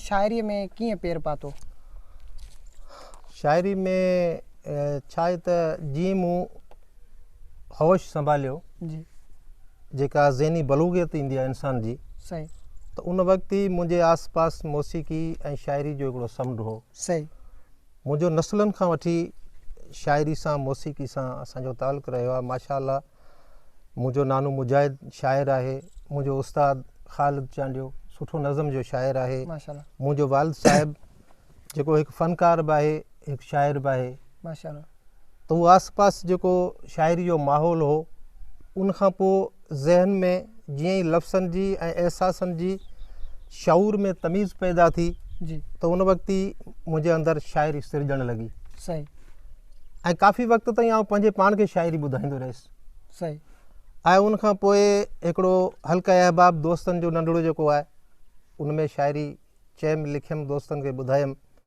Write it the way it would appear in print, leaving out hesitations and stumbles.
شاعريء ۾ ڪيئن پير پاتو؟ شاعري ۾ ڇا آهي ته جيئن مون هوش سنڀاليو جي جيڪا ذهني بلوغيت ايندي آهي انسان جي صحيح ته ان وقت ئي منهنجي آس پاس موسيقي ۽ شاعري جو هڪڙو سمنڊ هو. صحيح. منهنجو نسلن کان وٺي شاعري سان موسيقي سان اسان جو تعلق رهيو آهي ماشاء الله منهنجو نانو مجاهد شاعر آهي منهنجو استاد خالد چانڊيو سٺو نظم جو شاعر آهي ماشاء الله منهنجو والد صاحب جيڪو هڪ فنڪار به آهي هڪ شاعر به آهي ماشاء الله ته اهو آس پاس جيڪو شاعري جو ماحول هو ان کان پوء ذهن ۾ جيئن ئي لفظن جي ۽ احساسن جي شعور ۾ تميز پيدا ٿي جي ته ان وقت ئي منهنجي اندر شاعري سرجڻ لڳي صحيح ۽ ڪافي وقت تائين آئون پنهنجي پاڻ کي شاعري ٻڌائيندو رهيس صحيح ۽ ان کان پوء هڪڙو حلقه احباب دوستن جو ننڍڙو جيڪو آهي ان ۾ شاعري چيم لکيم دوستن کي ٻڌايم.